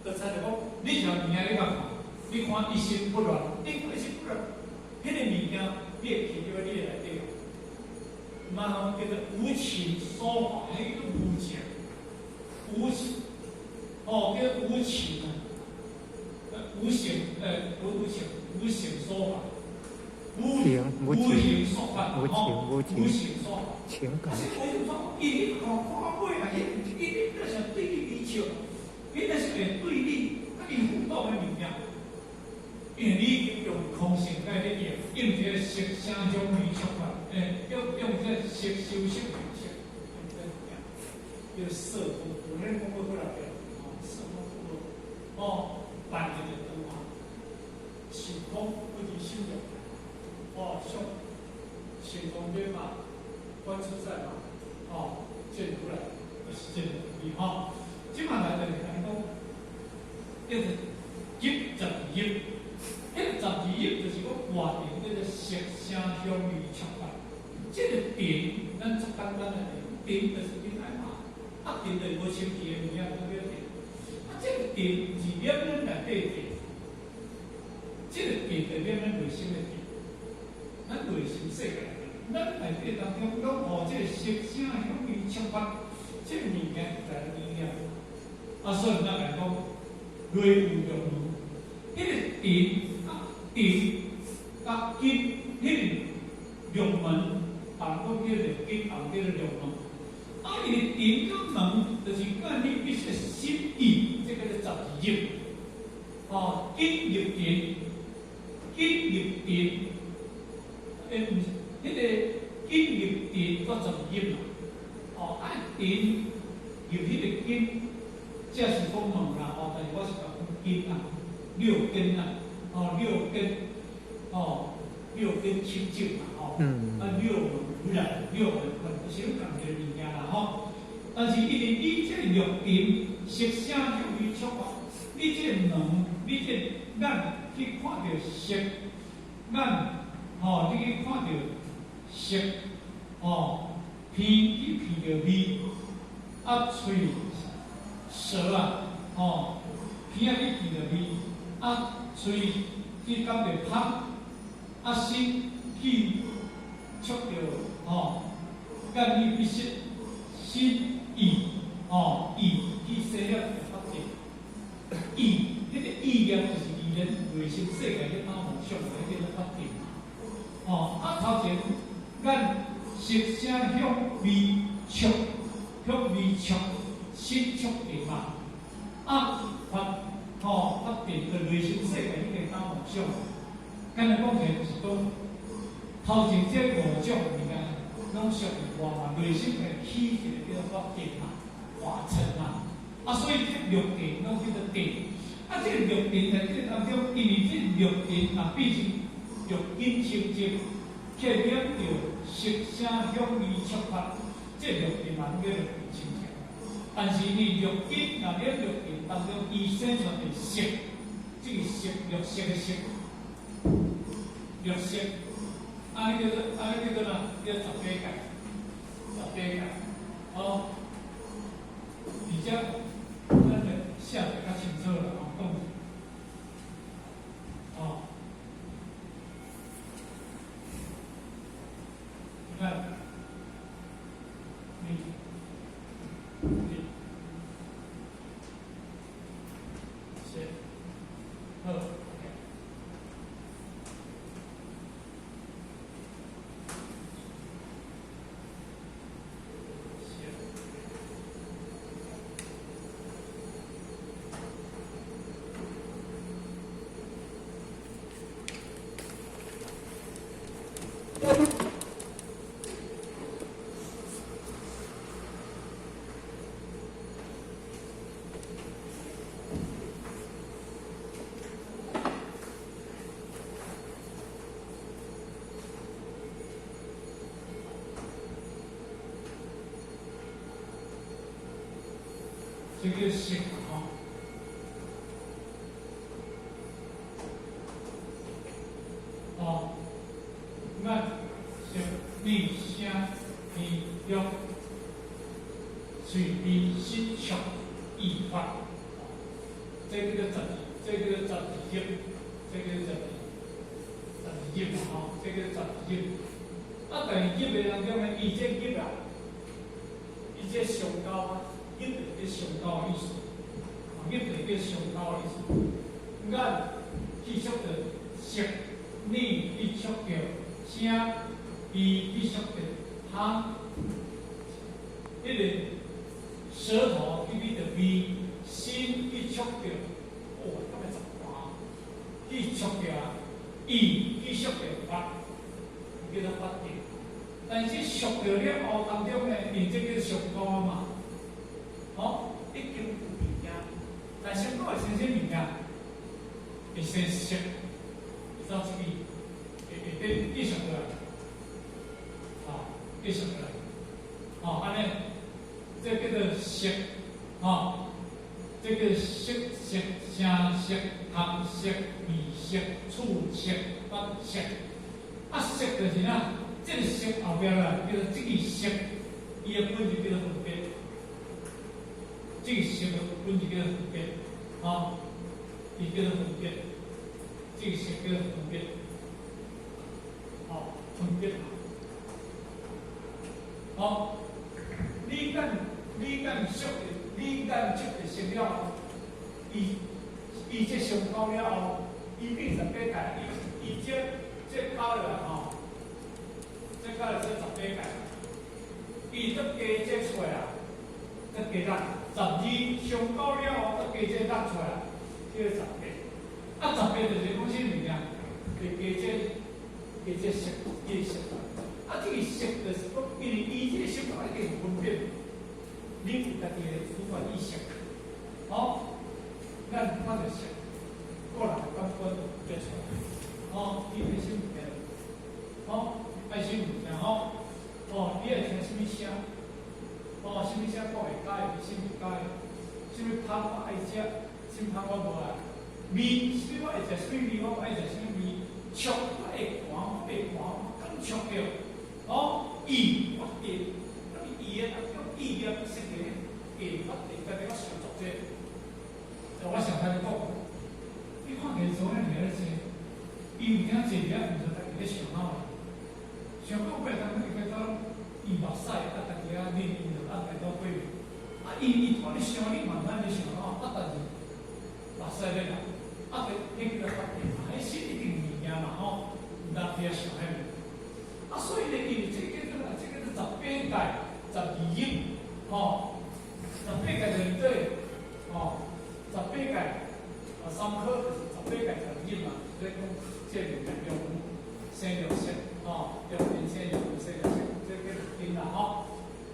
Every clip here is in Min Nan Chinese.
就親像講，你像物件你共看，你看一心不亂，你看一心不亂，彼個物件你會記入你的內底。嘛吼叫做無情所法，彼個無情，無情，哦，叫無情啊，無形，無情，無形所法，無無形所法，吼，無形所法，情感。啊，是無形所法，伊你看看尾啊，伊伊那是對你微笑，伊那是會對你，啊，伊互動的物件，因為你用空性來咧用，用這個色聲香味觸法，用這個色修色名色，這個物件叫色空，有咱講過幾若遍，哦，色空哦，萬一個當啊，心空不離心了，哦，像神通變嘛，觀自在嘛，哦，見如來就是這個道理吼。這馬來就是講，叫做入十二入，彼個十二入就是講外定叫做色聲香味觸法。這個定，咱足簡單的定，定就是恁愛嘛，啊定就是無清氣的物件，都叫定。啊，這個定是念咱內底定，這個定就念咱內心的定，咱內心世界定，咱內底當中攏予這個色聲香味觸法，這個物件來影響。啊，所以咱來講，內有六門，彼個定啊定佮根，彼個六門，別人講叫六根，別人叫做六門。啊，伊個定佮門，就是講你必須心意，這個叫十二入。哦，根入定，根入定，毋是，彼個根入定閣十二入嘛。哦，啊定入彼個根。這是講門啦，吼，但是我是講根啊，六根啊，哦，六根，哦，六根清淨嘛，吼，啊，六門無染，六門是佇共一個物件啦，吼。但是因為你這個六根色聲香味觸法，你這個門，你這個眼去看著色，眼，吼，你去看著色，吼，鼻去鼻著味，啊，喙。舌啊，吼，鼻仔去聞著味，啊，喙去感著香，啊，心去觸著，吼，眼耳鼻舌身意，吼，意去生了發定，意，彼個意念就是佇咱內心世界咧打夢想，彼叫做發定，吼，啊，頭前眼色聲香味觸，香味觸。心觸定嘛，啊發吼發定的內心世界已經打夢想。簡單講起來就是講，頭前這五種物件攏屬於我嘛，內心會起一個叫做發定嘛，法塵嘛。啊，所以這六定攏叫做定。啊，這個六定在這當中，因為這六定啊，變成六根清淨，去染著色聲香味觸法，這六定嘛，攏叫六根清淨。但是你六根若染六定當中，伊生出的色，這個色綠色的色，綠色，按呢叫做按呢叫做哪？叫十八界，十八界，哦，而且咱就寫得較清楚啦，吼，講，哦，你看，你，你。寫，好，OK。寫。這個色吼，哦，眼、色、耳、聲、鼻、香、喙、鼻、身、觸、意、法，這這叫做十二，這叫做十二入，這叫做十二，十二入嘛吼，這叫做十二入。啊，但是入的當中呢，伊這入啊，伊這上高啊，入就叫上高的意思，啊，入就叫上高的意思。眼去觸著色，耳去觸著聲，鼻去觸著香，彼個舌頭去聞著味，心去觸著，哦，敢會十盤，去觸著意去觸著法，叫做法定。但是觸著了後當中呢，因這叫上高嘛，吼，已經有物件，但上高會生啥物件？會生色，會走出去，會會繼續落來，啊，繼續落來，吼，按呢，這叫做色，吼，這叫色色聲色香色味色觸色法色，啊色就是啥？這個色後壁來叫做這個色，伊的本質叫做分別，這個色的本質叫做分別，吼，伊叫做分別，這個色叫做分別，吼，分別，吼，你眼觸，你眼觸著色了後，伊伊這上高了後，伊變十八界，伊伊這這加落來吼。這加落這十八界，伊閣加這出來啊，閣加六十二上高了後，閣加這六出來，叫做十八。啊，十八就是講啥物件？就加這加這色，這色。啊，這個色就是講，因為伊這個色一定有分別，你有家己的主觀意識，吼，咱看著色，個人的感官就出來，吼，你愛啥物件？吼，愛啥物件？吼，哦，你愛聽啥物聲？哦，啥物聲我會喜歡，啥物喜歡？啥物香我愛食，啥物香我無愛？味，啥物我會食，啥物味我無愛食，啥物味？觸我會寒，我袂寒，我敢觸著？哦，意，我會，啊意的當中意念是個會發會家己我想做這個，我想甲你講，你看見做遐爾咧濟，伊有聽濟爾，毋是家己咧想腦，想到尾當伊變做伊目屎啊，家己啊啉伊就啊，變做過面，啊伊伊拖咧想，你慢慢咧想腦，啊但是目屎咧流，啊，彼叫做發電嘛，彼心一定物件嘛吼，毋通去遐想彼物。啊，所以咧，因為這個叫做這個叫十八界十二入，吼，十八界就是對，吼，十八界啊，三科就是十八界十二入嘛，咧講這個物件中生六色，吼，中間生六生六色，這叫做根啦，吼，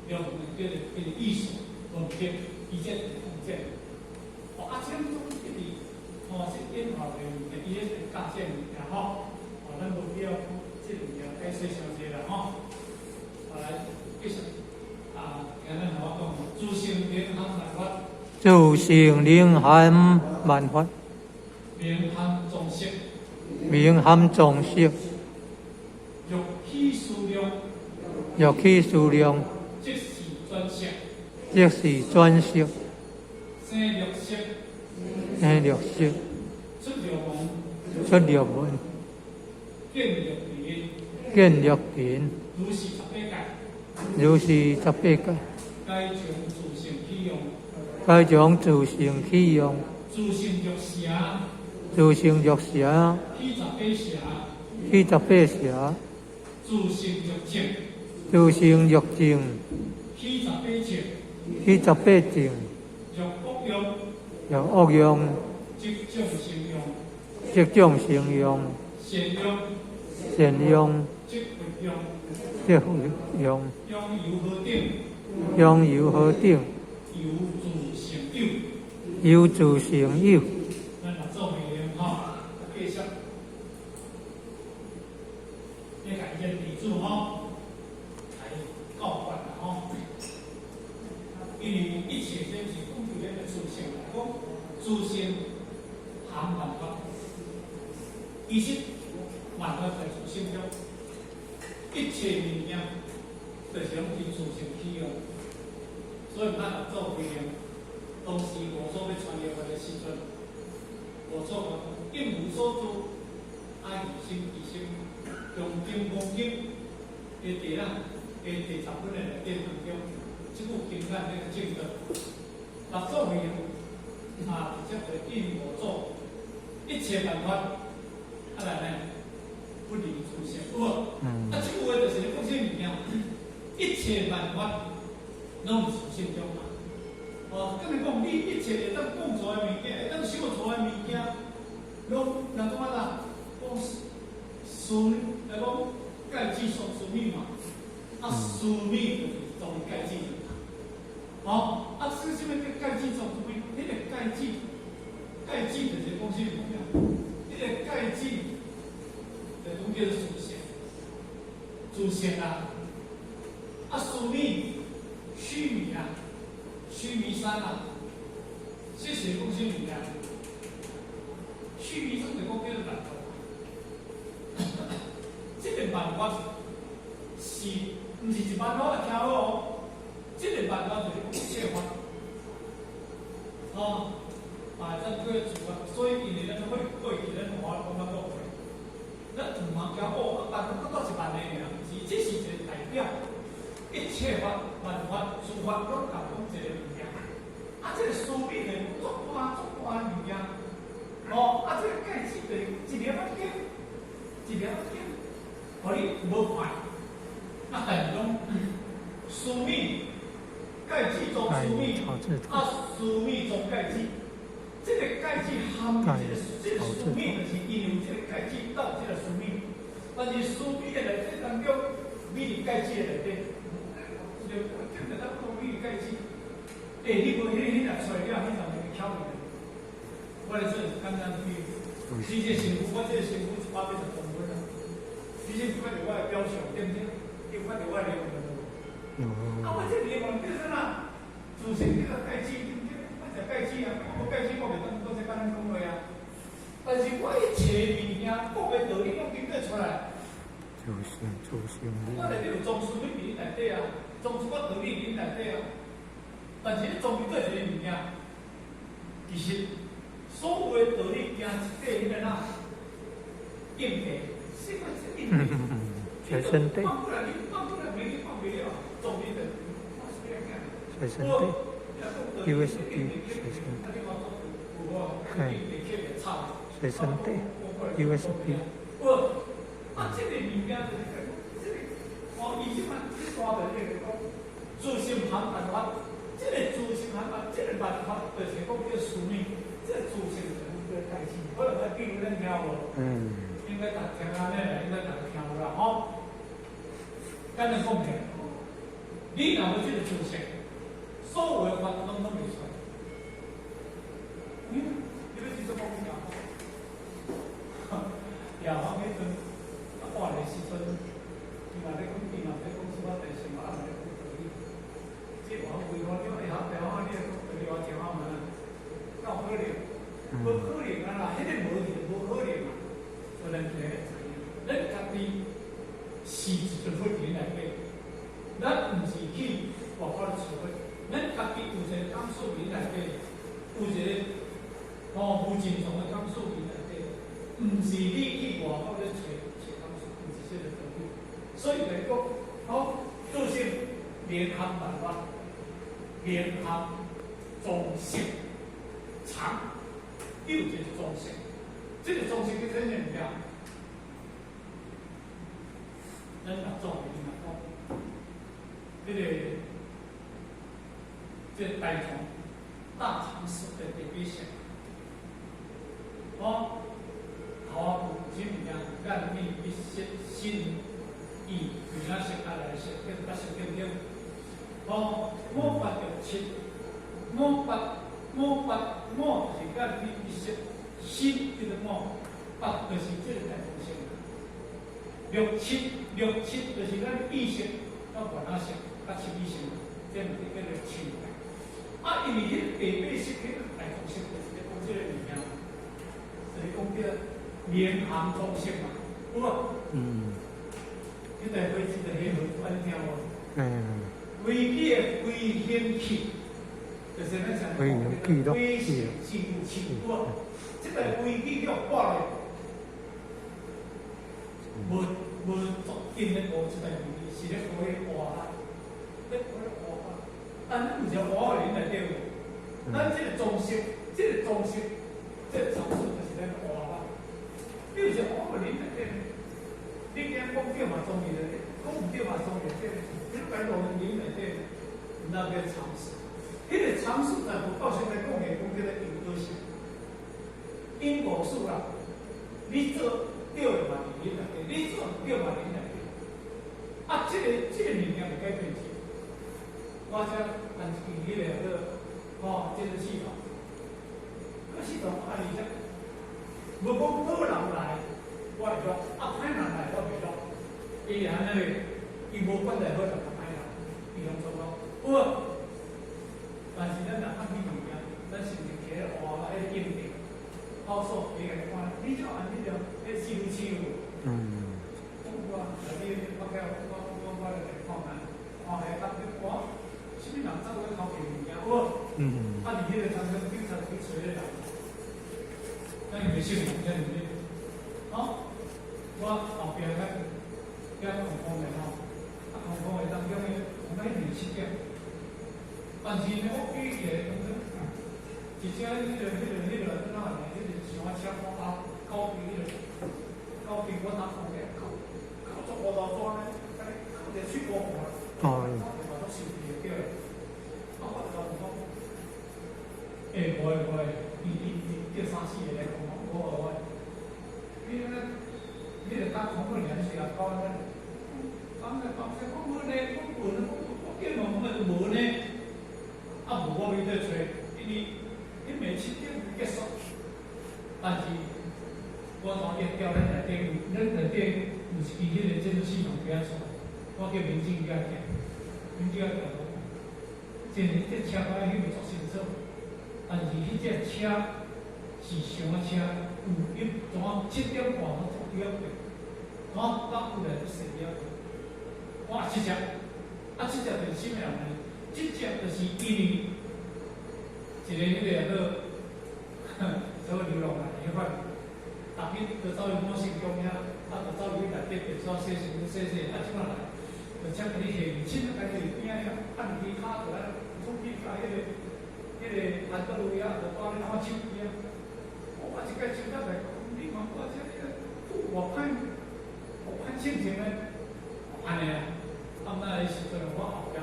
中叫做叫做意識分別，伊這控制。哦，啊，這種一直，吼，是演化的物件，伊咧是教這物件，吼，哦，咱無必要講這物件解釋傷濟啦，吼。好來，繼續，啊，今日我講，自性靈含萬法，自性靈含萬法，明含眾色，明含眾色，欲起思量，欲起思量，即是轉色，即是轉色，生六色，生六色，出六門，出六門，見六塵，見六塵，如是十八界，如是十八界，皆從自性起用，皆從自性起用，自性若蛇，自性若蛇，起十八蛇，起十八蛇，自性若淨，自性若淨，起十八淨，起十八淨，若惡用，若惡用，即眾生用，即眾生用，善用，善用，即佛用，即佛用，用猶何等，用猶何等，猶自性有，猶自性有。咱來做回應吼，繼續，你共伊個地主吼，來教訓啦吼。因為一切這是講就咱個自性來講，自性含萬法，其實萬法在自性中，一切物件就是攏佇自性起用，所以咱來做回應。當時五祖欲傳入來的時陣，心其心，用《金剛經》的第啦，的第10本的內底當中，這句經典咧證得，六祖慧能啊，直接就應五祖一切萬法，啊來呢，不離自性，有無？啊，這句話就是咧講啥物件？一切萬法攏是自性中嘛。哦，敢若講你一切會當講出來物件，會當想出來物件，攏人講啊啦，講思來講蓋智說思密嘛，啊思密就是裝蓋智。哦，啊，這啥物叫蓋智裝思密？彼個蓋智，蓋智就是講啥物件？彼個蓋智就講叫做自性，自性啊，啊思密須彌啊，須彌山啊，這是講啥物件？須彌山就講叫做萬法，這個萬法是毋是一般我聽好哦？這個萬法就是講一切法，哦，啊，咱叫做法，所以因為咱過過去咱我講較講過，咱毋通驚哦，萬法到一萬個爾，毋是，這是一個代表，一切法、萬法、諸法攏共講一個物件，啊，這個思密就是足大足大的物件，哦，啊，這個蓋智就是一粒仔經，一粒仔經，予你無看，啊，但是講思密。蓋智裝思密，啊，思密裝蓋智，這個蓋智含這個思密，就是因為這個蓋智到這個思密，但是思密的內底當中，美佇蓋智的內底，就就就當講美佇蓋智。欸，你無彼彼若出來了，彼就會巧去。我來做簡單比喻，你這身軀，我這個身軀180公分啊，你這看著我的表象，對毋對？你有看著我的靈魂無？啊，我這靈魂叫啥啊？自性叫做蓋智，對毋對？我食蓋智啊，我無蓋智，我袂當講這簡單講話啊。但是我一切物件，講的道理攏經過出來。自性自性。我內底有裝飾品佇內底啊，裝飾我道理佇內底啊。但是你裝飾做一個物件，其實所有的道理行一塊彼個哪硬地，什麼是硬地？隨身帶。放過來，你放過來，沒你放袂了，裝你的。隨身帶，USB 隨身帶，嘿，隨身帶，USB。啊，這個物件就是這個，哦，伊這擺這大的這個講，自性含萬法，這個自性含萬，這個萬法就是講叫思密，這個自性就是叫蓋智。可能我比如恁聽無？應該逐聽按呢，應該逐聽有啦吼。簡單講起，你若無這個自性，所有的法攏攏袂出來。你欲去做講啥？夜晚彼陣，啊半暝時陣，伊嘛咧講，伊嘛咧講什麼地生活，啊嘛咧講道理。這我規個你會曉電話，你會講道理我聽好無？哪有可能？無可能啊啦！彼個無就無可能啊。所以咱就愛知影，咱家己是一尊佛佇內底，咱毋是去外口咧揣佛，咱家己有一個感受佇內底，有一個吼無盡從的感受佇內底，毋是你去外口咧揣揣感受，毋是這個道理。所以就是講，吼，自性連含萬法，連含種性藏，又一個種性，這個種性叫做啥物件？咱六祖伊嘛講，這個大同大腸式的第八識，哦，頭仔有啥物件？眼耳鼻舌身意，邊仔識啊來識，叫八識對毋對？哦，五八六七，五八五八五就是眼耳鼻舌身叫做五，八就是這個大同性。六七六七就是咱意識佮原仔識佮七意識，這毋是叫做七。啊，因為彼個第八識，彼個大同性，就是咧講這個物件，就是講叫連含種性嘛，有無？彼台飛機就彼號，你聽無？飛機的飛行器，就是咱上飛行器咯，飛行記錄器，有無？這台飛機叫掛咧，無無足緊咧學這代志，是咧學彼個活啊，咧學咧活啊。但咱有一個活佇內底有，咱這個裝飾，這個裝飾，這個裝飾就是咱活啊。你有一個活佇內底，你驚講對嘛裝佇內底，講毋對嘛裝佇內底，你該落佇內底，那個常識。彼個常識在佛教現在講的，講叫做因果性，因果數啦。你做對的嘛佇你內底，你做毋對嘛佇你內底。啊，這個物件會改變去。我才按一支彼個叫吼，這個系統，個系統按呢只，無講好人來，我會錄；啊，歹人來，我袂錄。伊是按呢個，伊無管在好人佮歹人，伊攏總講好。但是咱若較去物件，咱是毋是摕咧活啊？彼個應變，好數你共看，你就按呢個，彼記錄器有無？嗯。我啊，你我叫我來看下，看下當你我，啥物人走去偷摕物件有無？嗯。啊，佇彼個當中警察去揣彼個人，咱伊袂信，咱是咧，吼，我後壁較較空空的吼，啊空空的當中呢，我迄邊7點。但是呢，我記起來，一隻彼個怎啊呢？彼個上啊車啊，狗邊彼個，狗邊我打空的，扣扣足烏頭紙呢，甲你扣一個喙高看，我都生氣的對。啊，我就講，欸，無會無會，伊叫三四個來講，無無會。你那，你個打空個爾，你是也搞安尼？講來講去，講無呢，講無呢，我叫嘛，我就無呢。啊，無我去咧揣，因為因為7點結束，但是我頭先調咱內底有，咱內底有一支彼個建築系統佇遐出，我叫民警甲行，民警甲行講，這這車牌彼個足清楚，但是彼隻車是上啊車，有伊怎7點半攏總佇遐過，吼，到有來就踅佇遐過，哇，這隻，啊，這隻就是啥物人呢？這隻就是因為一個彼個叫做所謂流浪漢彼款，逐日就走去某成功遐，啊，就走入去內底便所洗身軀洗洗，啊，這擺來，就請佇咧下面，凊彩家己邊仔遐，按支跤就來出去共彼個安德魯遐，就蹛咧看手機啊。我一個手甲來講，你看我這個偌歹，偌歹性情呢？按呢啊，啊，那彼時陣我後壁。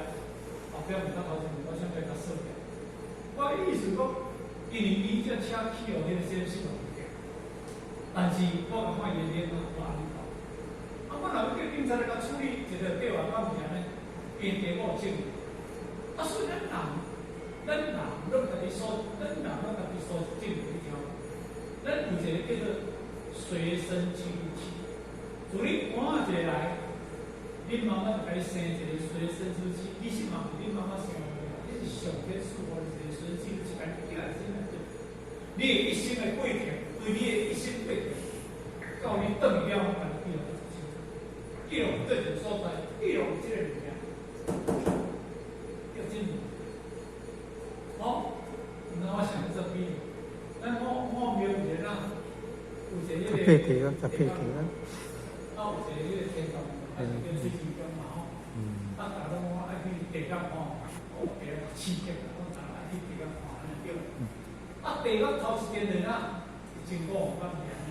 後壁毋得頭前，我想欲共鎖起來。我意思講，因為伊這車去予彼個監視物件，但是我感覺伊的臉啊，我阿彌陀。啊，我若欲叫警察來共處理，一個對啊，敢毋是按呢？因地我有證據。啊，所以咱人，咱人攏家己所，咱人攏家己所證據，你聽無？咱有一個叫做隨身記錄器，自你搬一個來，恁媽媽就共你生一個隨身記錄器，其實嘛毋是恁媽媽生的，這是上天賜予你一個隨身記錄器，共你記在身內底。你的一生的過程，對你的一生過程，到你轉去了，共你記錄得足清楚。記錄對一個所在，記錄這個物件，叫證明。好，那我想這比喻，咱我廟有一個人，有一個彼個，十八題啊，18題啊。啊，有一個彼個天童，啊是叫水晶宮嘛吼。啊，逐家攏講愛去地獄看，我地獄刺激啊，講逐家愛去地獄看，按呢對。啊，地獄頭一件人啊，是真古王敢毋是按呢？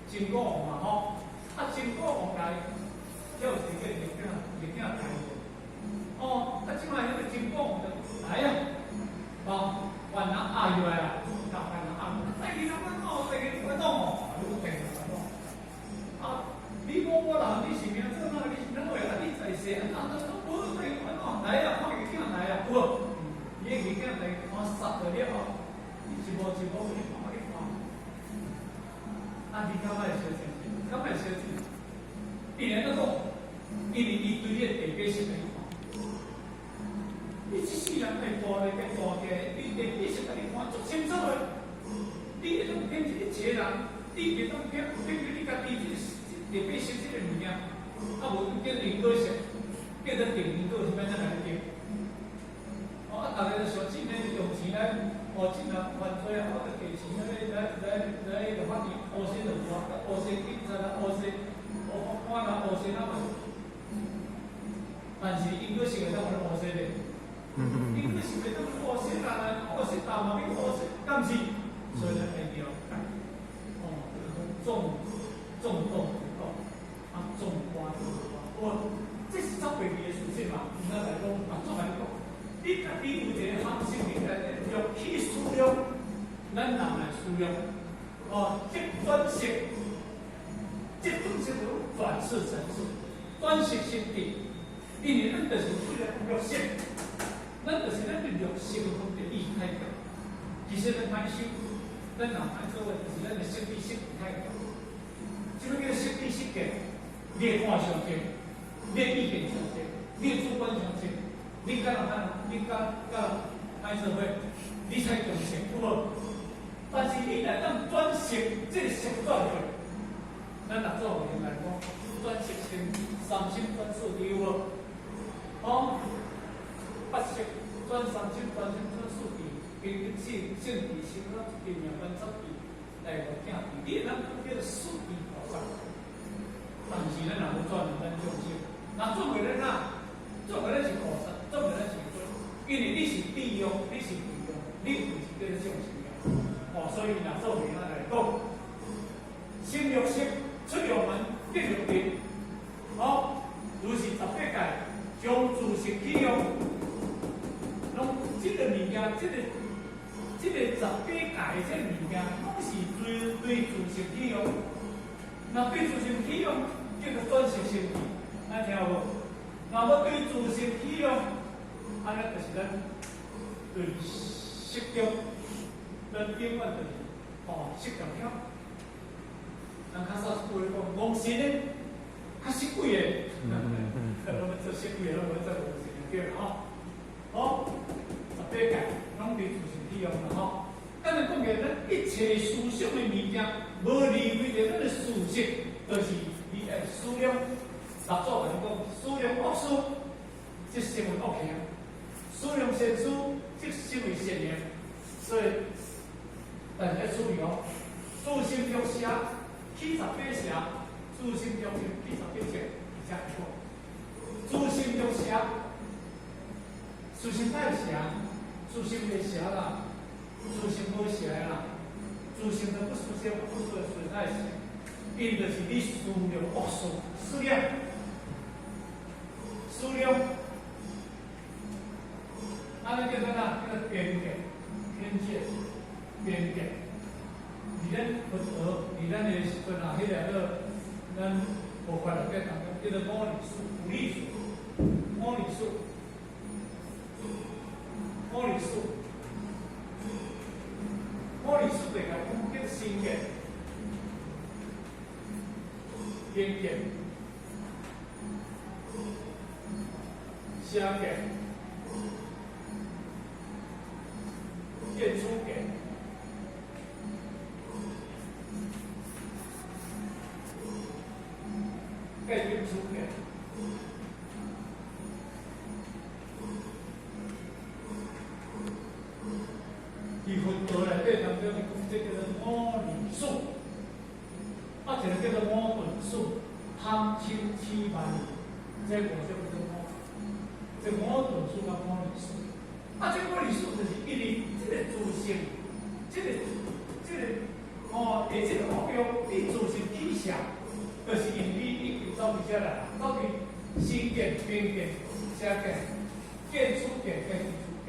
真古王嘛吼，啊，真古王來，叫一個日囝，日囝來。哦，啊，這擺彼個真古王就來啊，哦，凡人壓入來啊，共凡人壓，第二人阮哦，第二人阮哦，啊，你講第二人阮啊，你某某人，你是名做哪？你是哪位啊？你在世啊？啊，都無第二阮哦，來啊，看伊囝來啊，有無？伊的囝來看殺了了後，伊一步一步你看你看，啊，你感覺會相信？感覺會相信？伊按怎講？因為伊對你的地底識來看。你這世人會大咧，變大個，你地底識來看足清楚的。你會當騙一個人，你會當騙騙你家己這地底識這個物件，啊無叫因果識，叫做定因果是欲按怎來定？哦，啊，逐家都相信咧，用錢來哦，錢人犯罪啊，我就給錢來來來來，就反正烏色就有啊，烏色警察啊，烏色烏法官。但是因果是會當予你烏色咧，因果是袂當予烏色啦，烏色淡嘛比烏色，敢是？所以咱一定要改，哦，眾眾動不動，啊，眾觀不觀，哦，這是足袂記的事實嘛。毋咱來講，啊，總來講，你家己有一个含性佇內底，欲去思量，咱人來思量，哦，即轉識，即轉識就轉識成智，轉識成智。因為咱就是為了欲色，咱就是咱對欲色的問題意太強。其實咱歹修，咱人歹做的，就是咱的色意識太強。這個叫色意識見，你會看傷濟，你的意見傷濟，你的主觀傷濟，你佮人歹，你佮人歹做伙，你才重視有無？但是你若當轉識，這個識轉過，咱若做人來講，轉識成三心轉四諦有無？哦，八識轉三心，轉心轉四諦，跟聖聖諦心了一定命觀十諦來個正諦，你會當講叫做四諦菩薩。但是咱若無轉，咱眾生，若轉過咱哪？轉過咱是菩薩，轉過咱是佛，因為你是地獄，你是地獄，你就是叫做眾生。哦，所以若做明來講，心欲色出欲門，入欲定，哦，如是十八界。將自性起用，攏這個物件，這個十八界這個物件，攏是對對自性起用。若對自性起用，叫做轉識成智，咱聽有無？若欲對自性起用，按呢就是咱對色中，咱永遠就是哦色中曉。人較早一句話講，戇神呢，較識鬼的。攏欲做識鬼，攏欲做戇神的對啦吼。好，十八界攏佇自性起用啦吼。咱來講起，咱一切思想的物件，無離開著咱的事實，就是你愛思量。六祖共你講，思量惡事，即成為惡行；思量善事，即成為善行。所以，大家注意哦，自心著邪，起十八邪；自心著正，起十八正。而且講，自心著邪，自心帶邪，自心袂邪啦，自心無邪啦，自心都不思邪，不思思太邪，因就是你思量惡事，思量，思量，按呢叫做啥？叫做邊見，偏見，邊見。佇咱佛學，佇咱的時陣啊，彼個叫咱無法內底當中叫做五理數、五理數、五理數、五理數、五理數就來講叫做身見、邊見、邪見、見處見。蓋見處見，佇佛道內底當中，伊講這叫做五理數，啊，一個叫做五鈍數，貪嗔癡慢疑，這五種叫做五，這五鈍數佮五理數，啊，這五理數就是因為這個自性，這個哦，下這個惡業，你自性起邪，就是因為你已經走佇遮來，走佇身見、邊見、邪見、見處見、見處見，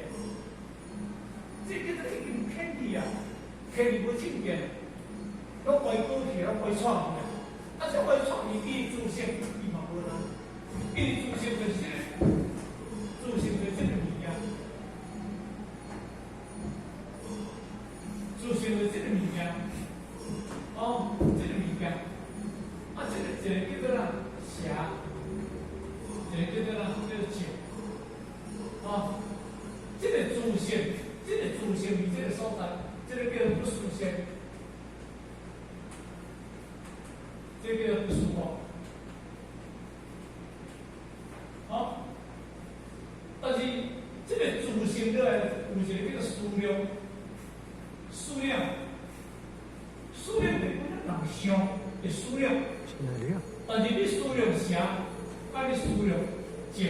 這叫做已經偏去啊，偏去無正見，攏歪過去，攏歪錯去啊！啊，這歪錯去，伊自性伊嘛無啦，伊自性就是這個，自性就是這個物件，自性就是這個物件，哦，這個物件。啊，這個一個叫做啥？邪，一個叫做啥？叫做正。哦，這個自性，這個自性佇這個所在，這個叫做不思性，這個叫做不思惡。哦，但是這個自性落來有一個叫做思量，思量，思量就是講咱人想的思量。但是你思量邪，佮你思量正，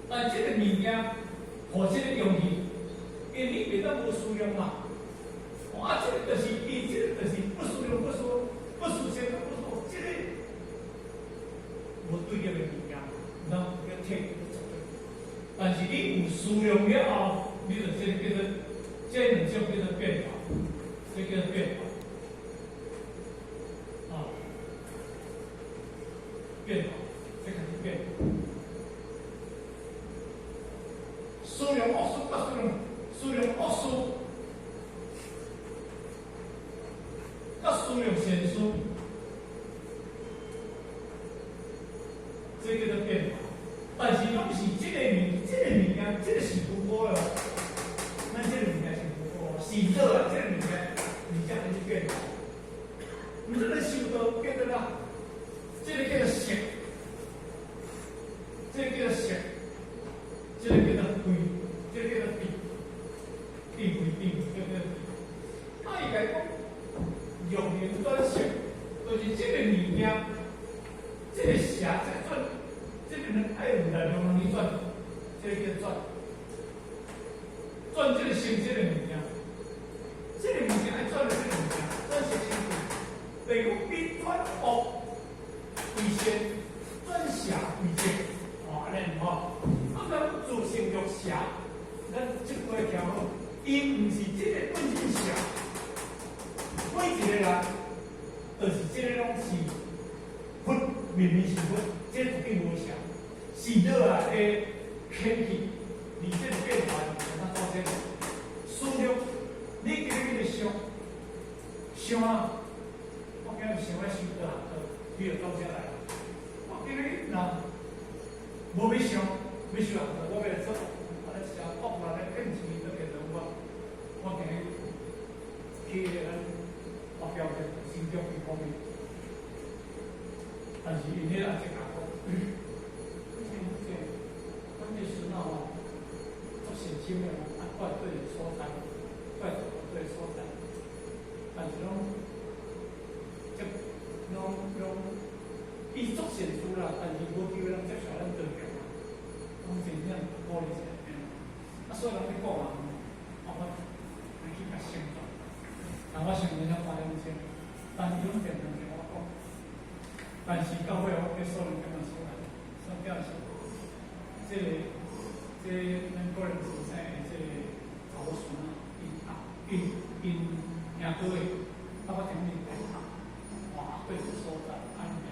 但這個物件，予這個用去，因為你袂當無思量嘛。啊，這個就是伊，這個就是不思量，不思不思善，不思惡，這個無對立的物件，咱要退做。但是你有思量了後，你就這個叫做這兩種叫做變化，這叫做變化。啊，變化，這個是變化。思量惡事，甲思量思量惡事，甲思量善事，這叫做變化。但是攏是這個物，這個物件，這個是無辜的。咱這個物件是無辜，是做啊，這個物件，物件還是變化。毋是咱修道叫做啥？這個叫做色，這個叫做色，這個叫做慧，這個叫做智，智慧智慧，這個叫做智。啊，伊共講，用緣轉色，就是這個物件，這個邪在轉，這個人愛有力量去轉，這個叫轉，轉這個成這個物件，這個物件愛轉這個物件，轉色成慧，就是講你轉惡為善，轉邪為正，哦，按呢吼。啊，咱自性欲邪，咱這句話聽好，伊毋是這個本身邪，每一個人，就是這個攏是佛，明明是佛，這個絕對無邪，是落來的天氣，而這個變化是怎造成？思量，你今日咧想，想啊，我今日想欲修道，你就到遮來。我今日若無欲想，欲修道，我欲來做，啊，咧食國內咧騙錢都變成我，我今日去咱目標的新疆地方面，但是𪜶彼也是共講，這阮這孫仔吼，足善心的，啊，住對個所在，住對個所在，但是攏，這攏攏，伊足善事啦，但是無機會人接受咱道教啊，攏真正鼓勵一下，啊，所以人咧講啊，啊，我來去共宣傳，但我想了8點鐘，但是攏定定聽我講，但是到尾我去所能感覺出來，所以表示，這個這個咱個人先生的這個查某孫仔，𪜶啊，𪜶𪜶兄哥的，啊，我聽𪜶來講，哇，對個所在安然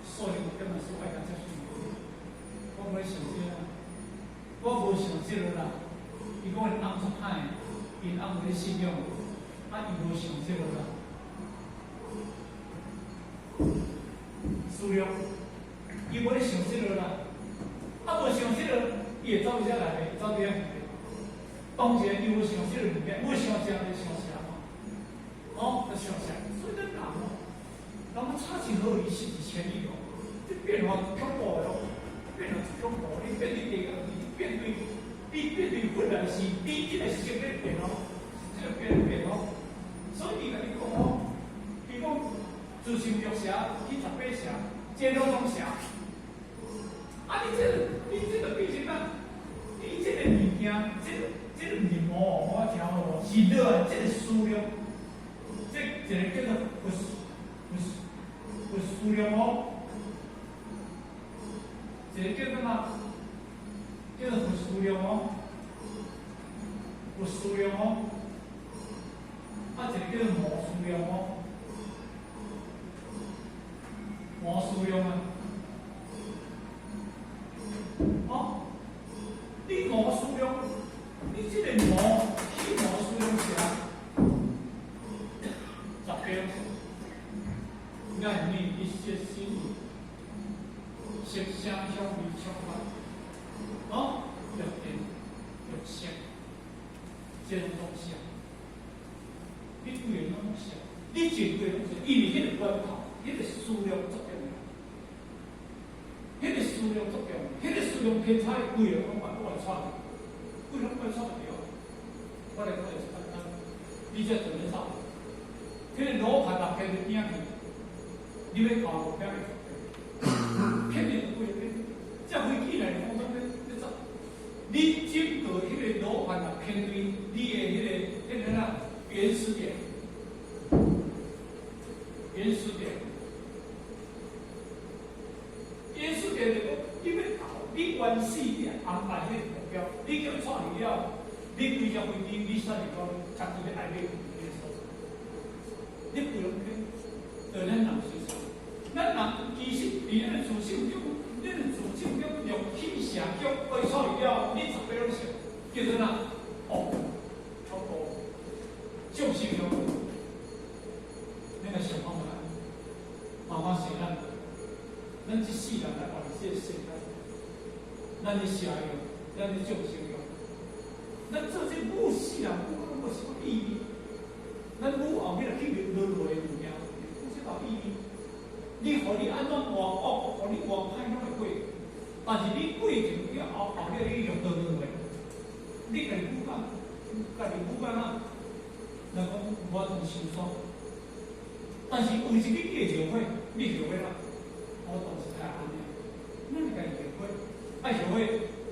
所以我感覺說愛共接受。我無想這個，我無想這個啦。伊講𪜶翁足歹，𪜶翁無咧信仰，啊，伊無想這個啦。思量，伊無咧想這個啦。啊，無想這個，伊會走佇遮來袂？走佇遐去袂？當然，伊無想這個物件，無想正就想邪嘛。哦，就想邪，所以咱人哦，人差錢好伊是一千里哦，這變化恐怖的哦，變化真恐怖。你變對地你變對，你變對本來是你這個性咧變哦，這個變變哦。所以伊共你講哦，伊講自性欲邪，去18邪，這攏總邪。啊！你這個，你這個變成啊，你這個物件，這個這個毋是魔，我聽好無？是落來這個思量，這一個叫做佛佛佛思量哦，一個叫做啥？叫做佛思量哦，佛思量哦，啊，一個叫做魔思量哦，魔思量啊。哦，你魔思量，你這個魔起魔思量是啊，十遍，眼耳一色心意，色聲香味觸法，哦，欲電欲色，這攏總色，你規个攏色，你真規攏色，因為彼個源頭，彼個思量作用。彼個思量作用，彼個思量偏差，規個攏嘛攏會錯，規個攏會錯著。我來講就是簡單，你這做咧啥？彼個羅盤若偏佇邊仔去，你欲看路邊會錯。偏佇規個偏，這飛機來看，偏對你的彼個啦原始點，原始點，原始點就講你欲到你原始的安排彼個目標，你叫伊帶去了，你規隻飛機你煞是講家己欲愛欲去彼個所在，你不用去，就咱人是啥？咱人其實佇咱的自性中，咱的自性中六氣邪腳被帶去了，你十八攏想叫做哪？哦，超過眾生中，那個想看覓？媽媽生咱，咱這世人來活佇這個世間，咱咧邪用，咱咧眾生用，咱做這母世人，母攏無啥物意義。咱母後尾來去輪迴的物件，無啥大意義。你予你按怎活惡，予你活歹，攏會過。但是你過程了後，後尾你用倒輪迴，你家己母講，家己母講啊，人講我當受傷。但是有一個叫後悔，你後悔啦，我當時太按呢，咱家己後悔，愛後悔，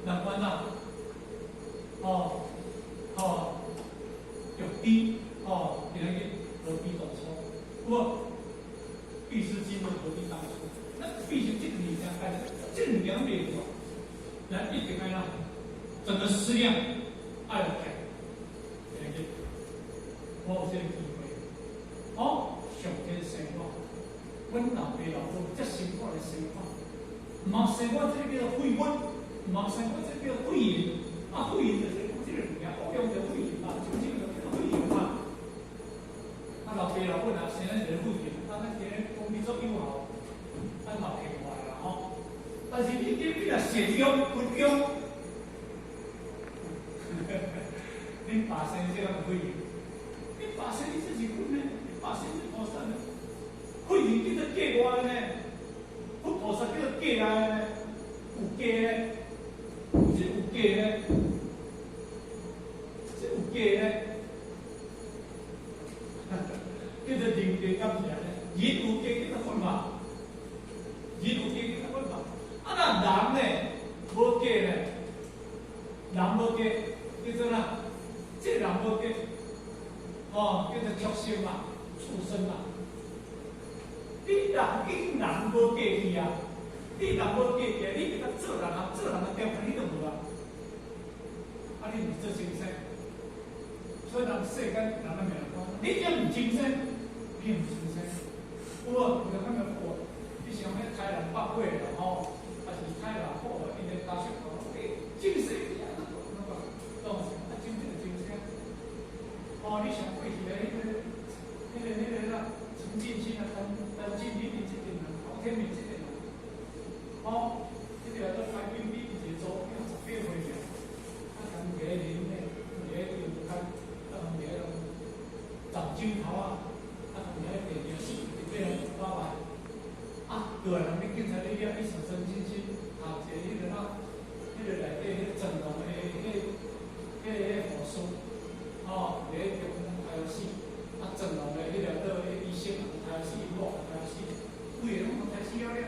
人管哪？哦，哦，欲知哦，今仔日何必當初？有無？欲知今日何必當初？咱必須這個物件，這個物件袂錯，咱一定愛哪？整個思量愛有起，今仔日我有這個機會，哦，上天生我，阮老爸老母遮辛苦來生我，毋通生我這個叫做廢物，毋通生我這個叫做廢人，啊，廢人就是講這個物件，惡用就廢人嘛，就這個叫做廢人嘛。啊，老爸老母若生咱一個廢人，啊，咱今日講你做有效，咱嘛聽話啦吼。但是你若善用不用，恁爸生這個廢人，恁爸生你這是佛呢？恁爸生是菩薩呢？廢人叫做假外呢？佛菩薩叫做假來呢？有假呢？有這有假呢？這有假呢？叫做人假敢是按呢？人有假叫做佛嘛？人有假叫做佛嘛？啊，若人呢無假呢？人無假叫做哪？這個人無假，哦，叫做畜生嘛，畜生嘛。你人已經人無假去啊！你人無假去啊！你會當做人啊，做人的條件你都無啊！啊，你毋是做眾生，所以人世間人的命講，你這毋眾生，你毋是眾生。有無？有啥物貨？你像彼豺狼百鬼啦吼，還是豺狼虎啊？𪜶咧加上講，欸，眾生，那個當是啊，真正的眾生。哦，你想過去的彼個啦，陳進興啊，陳陳進興這陣人，黃天明這陣人，哦，這個做白冰冰一個查某18歲爾，啊，共一個人呢，一個中間，啊，共一個長鏡頭啊，啊，共一個電視一個人八萬，啊，對人咧警察咧掠，伊上陳進興，啊，一個彼個哪，彼個內底彼個成龍的彼個護士。哦，佇咧中殺死，啊，成龍的彼個倒醫生也殺死，某也殺死，規个攏殺死了了。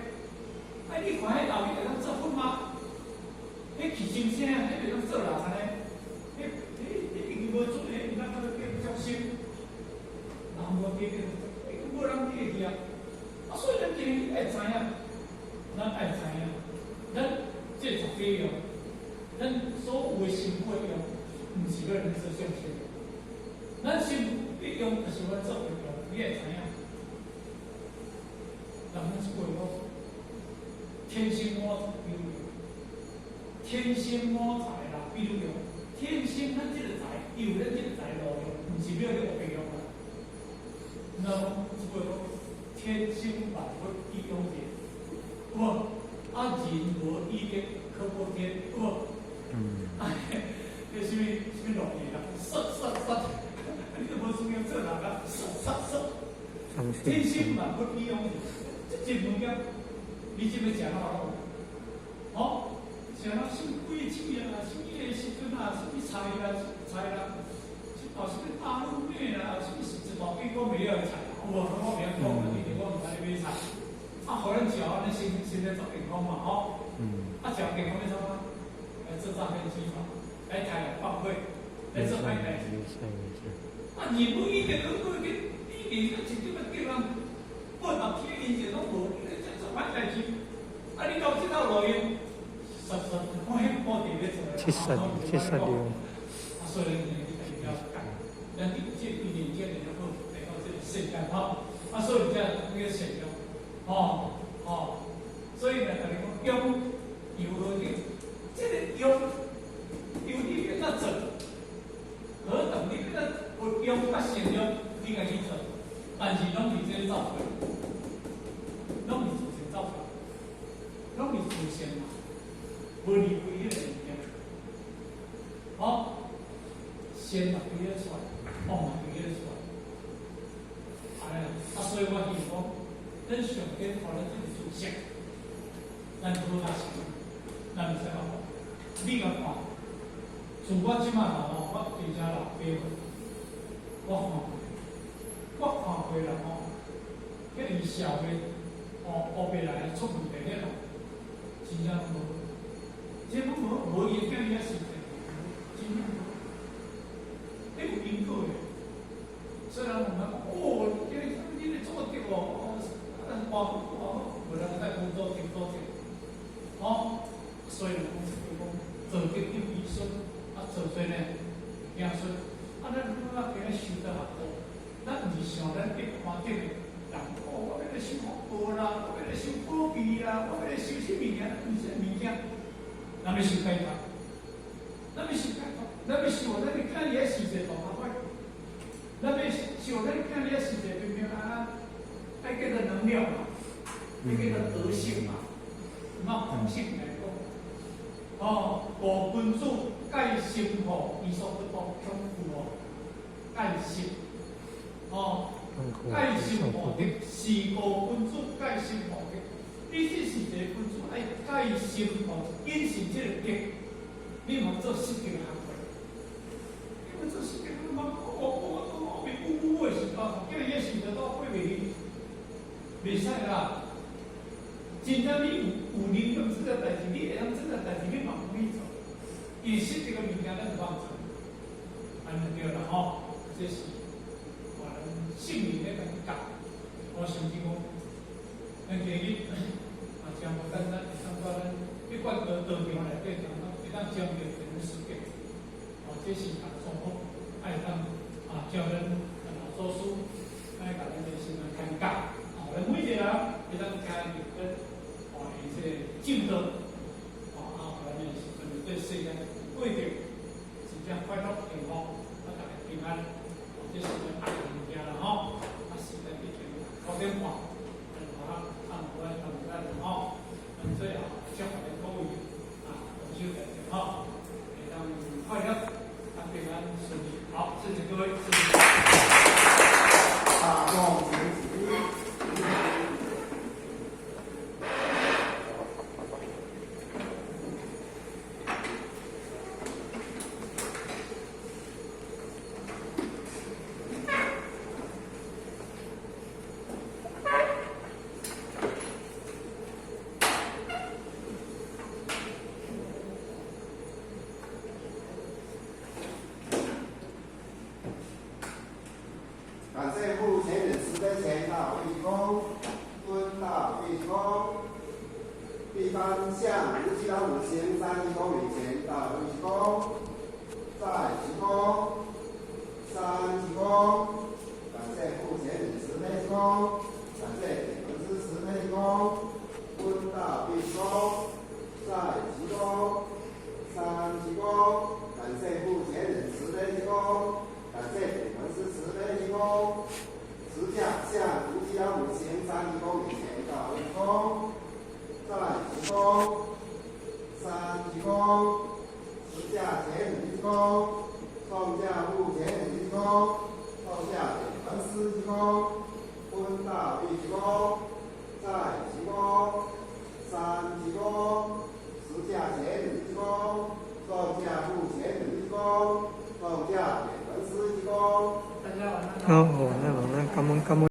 啊，你看彼後面會當做佛嗎？彼起精神啊，彼袂當做人按呢？彼已經無出現，咱叫做叫畜生，人無假叫無人假去啊！啊，所以咱今日愛知影，咱愛知影，咱這十八用，咱所有的身軀用，毋是欲來做眾生。咱身軀用就是欲做佛用，你愛知影。人講一句話，天生我材必有用，天生我材啦必有用。天生咱這個材，有咱這個材路用，毋是欲咧烏白用啦。那一句話，天生萬物以養人，有無？啊，人無以德可報天，有無？嗯。啊，彼啥物啥物落去啦？殺殺殺！你都無需要做人啊！殺殺殺！天生萬物以養人，這這物件，你這欲食哪有？哦，食哪啥物鬼子啊？啥物的時陣啊？啥物菜啦？菜啦？哦，啥物大陸妹啦？啥物是一大堆我袂曉的菜？有無？我袂曉講，因為我毋知咧買菜。啊，予咱食，按呢身身體足健康嘛，吼。啊，食健康欲創啥？來做詐騙集團，來豺狼放火。來做歹代誌。啊，日本伊就去過去，以前一直要叫人報答天恩就攏無，你這做歹代誌。啊，你到這套路用，實實我迄部佇咧做。七十七十六。啊，所以你你要改，咱這一年這個好來到這個世間吼，啊，所以才那個善良，吼吼，所以呢，共你講用由何得？這個用由你欲怎做，何等你欲怎有用佮善良，你家己做，但是攏佇這個造出來，攏是自身造出來，攏是自身嘛，無離開彼個物件。好，善嘛規個出來，惡嘛規個出來。按呢，啊，所以我希望講，咱上帝予咱這個知識，咱好較想，咱毋使講，你共看，自我這擺老吼，我真正老爸，我看過，我看過人吼，彼個社會吼，烏白來出問題了，真正無，這攏無無伊的囝兒實在，真正無，彼有因果的。雖然我們哦，你你咧做得哦，啊，我我無人在工作挺做得，吼，所以講講做得有醫生，啊，做做呢，驚說，啊，咱咱今日修得較多，咱毋是想咱一看見的人，哦，我欲來修福報啦，我欲來修寶貝啦，我欲來修啥物件，毋是物件，咱欲修解脫，咱欲修解脫，咱欲修咱的囝兒時勢大較快。咱欲想咱囝兒實際平平安安，愛叫做能量嘛，愛叫做德性嘛，那空性來講，哦，五君子戒心吼，伊所不當恐懼哦，戒心，哦，戒心無德，是五君子戒心無德。你這是一個君子愛戒心無，謹慎這個德，你莫做失德行為，你莫做失德，你莫講我我我面烏烏的時陣，叫伊個時陣都過袂去，袂使啦。真正你有有能力這個代誌，你會曉這個代誌，你嘛毋去做。伊失德個物件，咱就放做，按呢對啦吼。這是我咱聖人咧共你教。我甚至講，咱今日啊，真無簡單，會當講咱不管到道場內底，會當將著這種事件，哦，這是大祝福，愛當啊，叫咱老祖師愛共咱的心來開教，啊，咱每一個人會當聽著咱哦，伊這個正道，哦，啊，咱的時陣對世間過著真正快樂幸福，啊，大家平安，哦，這是咱愛的物件啦吼，啊，時間已經9點半，咱好啊，啊，無咱同咱吼，咱最後祝福咱各位啊，同修大家吼，會當快樂，啊，平安順利，好，謝謝各位，謝謝。大眾請起立。感謝目前人慈悲前大慧空，尊大慧空，第三向無極老母行三一空以前大慧空，再一空，三一空，感謝目前人慈悲空，感謝點文師慈悲空，尊大慧空，再一空，三一空，感謝目前人慈悲空，感謝點文師慈悲空，十架向無極老母行三一空以前大慧空，再一空，三一空，十架前一空，創價目前一空，創價點文師一空，坤大慧空，再一空，三一空，十架前一空，創價目前一空，創價點文師一空。好，晚安，晚安，感恩感恩。